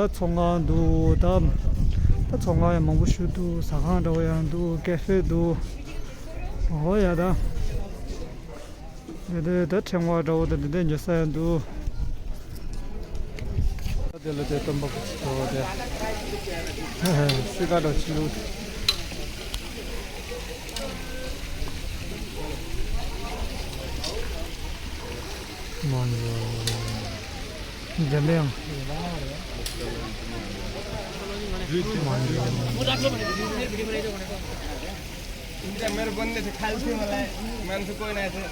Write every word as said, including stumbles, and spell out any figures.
ད་ཚོང་ཁང་འདུག་ད་ད་ཚོང་ཁང་ཡང་མང་པོ་ཞིག་འདུག་ཟ་ཁང་འདྲ་བོ་ཡང་འདུག་ཀེ་ཧྥེ་འདུག་འོ་ཡ་ད། འདི་འདི་ད་ཕྲེང་བ་འདྲ་བོ་དང་འདི་འདྲ་ཉོ་ས་ཡང་འདུག་དེ་ལ་དེ་སྟོན་པ་གི་ཚོ་དེ་སི་ཀ་འདྲ་ཆི་ལུགས། མང་ཡོད། འདི་འདྲ་ཡང་མང་ཡོད། इनका मेरे बनने से खाल थी मलाई मान्छे कोही नाही थियो।